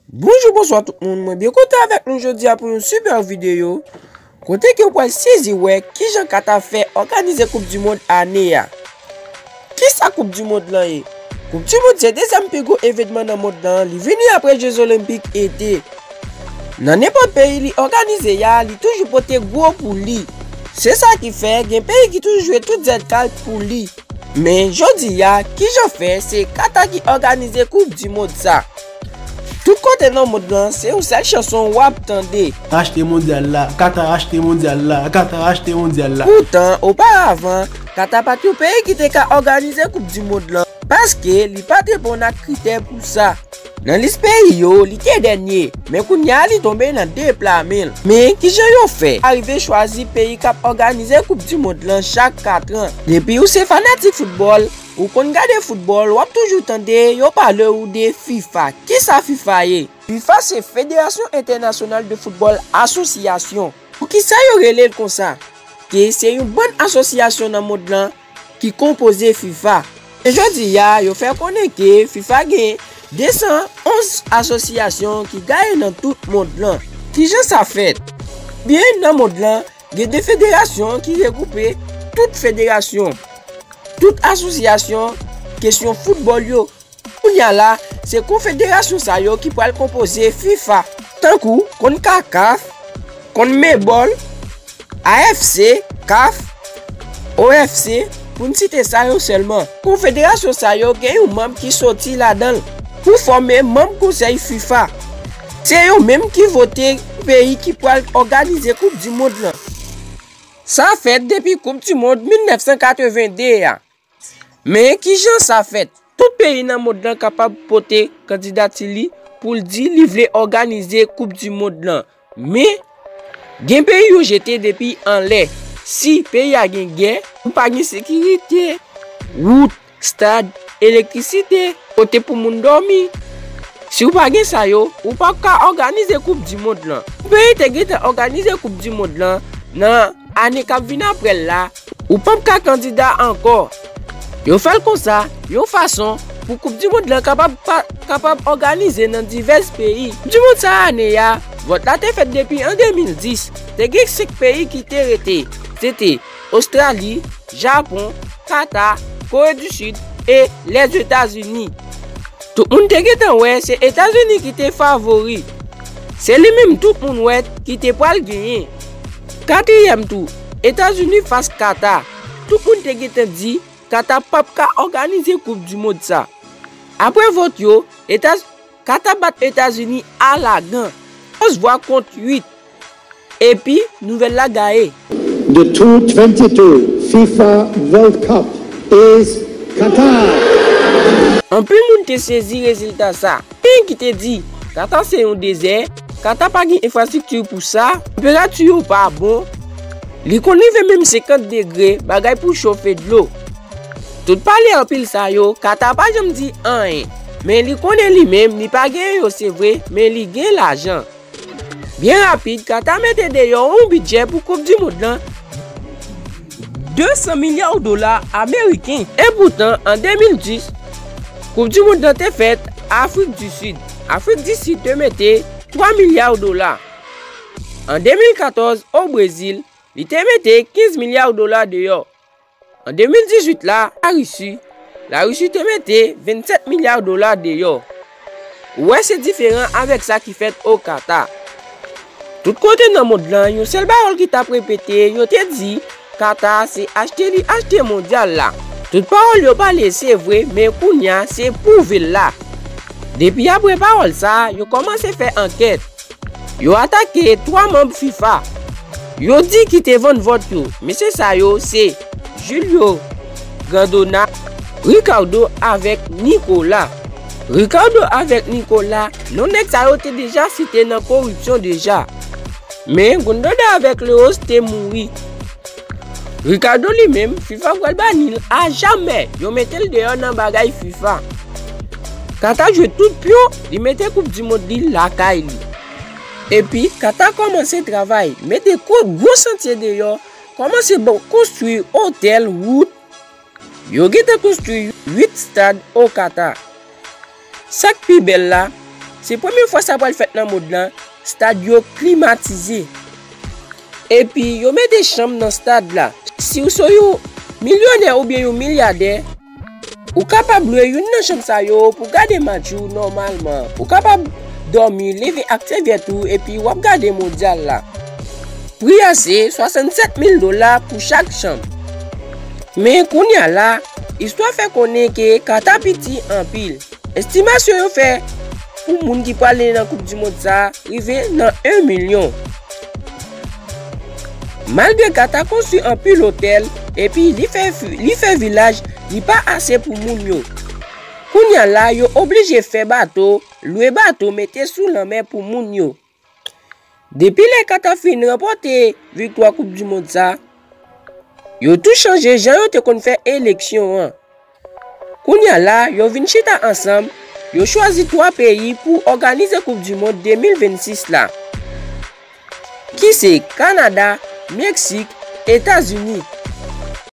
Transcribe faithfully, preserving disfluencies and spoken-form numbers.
Bonjou, bonswa tout moun, mwen byen kontan avèk nou jodi a pou yon sipè videyo, kote ke w pral sezi wè kijan Kata fè òganize Koup di Mond ane a. Kisa Koup di Mond lan ye? Koup di Mond se dezyèm pi gwo evènman nan mond lan, li vini apre Jeux Olympiques ete. Nan nenpòt peyi li òganize a, li toujou pote gwo pou li. Se sa ki fè, gen peyi ki toujou jwe tout zèdkal pou li. Men, jodi a, kijan fè, se Kata ki òganize Koup di Mond sa. Tout kote nan mond lan, se yon sèl chanson w ap tande. Achte mondyal la, Kata achte mondyal la, Kata achte mondyal la. Poutan, oparavan, Kata pa t yon peyi ki te ka òganize Koup di Mond lan, paske li pa t reponn ak kritè pou sa. Nan lis peyi yo, li te dènye, men kounye a li tonbe nan de pla men l. Men, kijan yo fè arive chwazi peyi k ap òganize Koup di Mond lan chak kat an? Depi ou se fanatik foutbòl, ou konn gade foutbòl, w ap toujou tande yo pale ou de fifa. Kisa fifa ye? Fifa se Fédération Internationale de Football Association. Poukisa yo rele l konsa? Ke se yon bann asosyasyon nan mond lan ki konpoze fifa. E jodi a, yo fè konnen ke fifa gen de san onz asosyasyon ki gaye nan tout mond lan. Kijan sa fèt? Byen, nan mond lan, gen de federasyon ki regwoupe tout federasyon, tout asosyasyon kesyon foutbòl yo. Kounye a la, se konfederasyon sa yo ki pral konpoze fifa, tankou konn ka kaf, konn mebòl, A F C, kaf, O F C, pou n site sa yo sèlman. Konfederasyon sa yo gen yon manm ki soti ladan l pou fòme manm konsèy fifa. Se yo menm ki vote peyi ki pral òganize Koup di Mond lan. Sa fèt depi Koup di Mond mil nèf san katreven de a. Men, kijan sa fèt? Tout peyi nan mond lan kapab pote kandidati li pou l di li vle òganize Koup di Mond lan. Men, gen peyi yo jete depi anlè. Si peyi a gen gè, ou pa gen sekirite, wout, stad, elektrisite, kote pou moun dòmi. Si w pa gen sa yo, ou p ap ka òganize Koup di Mond lan. Yon peyi te gentan òganize Koup di Mond lan nan ane k ap vin apre l la, ou p ap ka kandida ankò. Yo fè l konsa, yon fason pou Koup di Mond lan kapab pa, kapab òganize nan divès peyi. Koup di Mond sa ane a, vòt la te fèt depi an de mil dis. Te gen senk peyi ki te rete. Se te Ostrali, Japon, Kata, Kore di Sid e Lèzetazini. Tout moun te gentan wè se Etazini ki te favori. Se li menm tout moun wè ki te pral genyen. Katriyèm tou, Etazini fas Kata. Tout moun te gentan di Kata p ap ka òganize Koup di Mond sa. Apre vòt yo, Etaz-, Kata bat Etazini alagan, onz vwa kont uit. Epi, nouvèl la gaye. The two twenty-two FIFA World Cup is Qatar. Anpil moun te sezi rezilta sa. Gen ki te di, Kata se yon dezè, Kata pa gen enfrastrikti pou sa, tanperati yo pa bon. Li konn rive menm senkant degre, bagay pou chofe dlo. Tout pale anpil sa yo, Kata pa janm di anyen. Men li konnen li menm, li pa genyen yo se vre, men li gen lajan. Byen rapid, Kata mete deyò yon bidjè pou Koup di Mond lan, de san milya dola ameriken. E poutan, an de mil dis, Koup di Mond lan te fèt Afrik di Sid. Afrik di Sid te mete twa milya dola. An de mil katòz, o Brezil, li te mete kenz milya dola deyò. An de mil dizuit la, Larisi, Larisi te mete vennsèt milya dola deyò. Ou wè se diferan avèk sa ki fèt o Kata. Tout kote nan mond lan, yon sèl pawòl ki t ap repete, yo te di, Kata se achte li achte mondyal la. Tout pawòl yo pale se vre, men kounye a se pwouve l la. Depi apre pawòl sa, yo kòmanse fè ankèt. Yo atake twa manm fifa. Yo di ki te vann vòt yo. Mesye sa yo se Julio Grondona, Ricardo avèk Nicola. Ricardo avèk Nicola, non nèg sa yo te deja site nan koripsyon deja. Men Grondona avèk Leos te mouri. Ricardo li menm, fifa pral bani l a jamè. Yo mete l deyò nan bagay fifa. Kata jwe tout pyon, li mete Koup di Mond li lakay li. Epi, Kata kòmanse travay, mete gwo, gwo chantye deyò, kòmanse bon, konstwi otèl, wout. Yo gentan konstwi uit stad o Kata. Sa k pi bèl la, Se premye fwa sa pral fèt nan mond lan, stad yo klimatize. Epi yo mete chanm nan stad la. Si w se yon milyonè oubyen yon milyadè, ou kapab lwe youn nan chanm sa yo pou gade match ou nòmalman. Ou kapab dòmi, leve ak sèvyèt ou epi w ap gade mondyal la. Pri a se swasannsèt mil dola pou chak chanm. Men kounye a la, istwa fè konnen ke Kata piti anpil. Estimasyon yo fè pou moun ki prale nan Koup di Mond sa a rive nan en milyon. Malgre Kata konstwi anpil otèl epi li fè, li fè vilaj, li pa ase pou moun yo. Kounye a la, yo oblije fè bato, lwe bato, mete sou lanmè pou moun yo. Depi lè Kata fin ranpòte viktwa Koup di Mond sa, yo tou chanje jan yo te konn fè eleksyon an. Kounye a la, yo vin chita ansanm, yo chwazi twa peyi pou òganize Koup di Mond de mil vennsis la, ki se Kanada, Meksik, Etazini.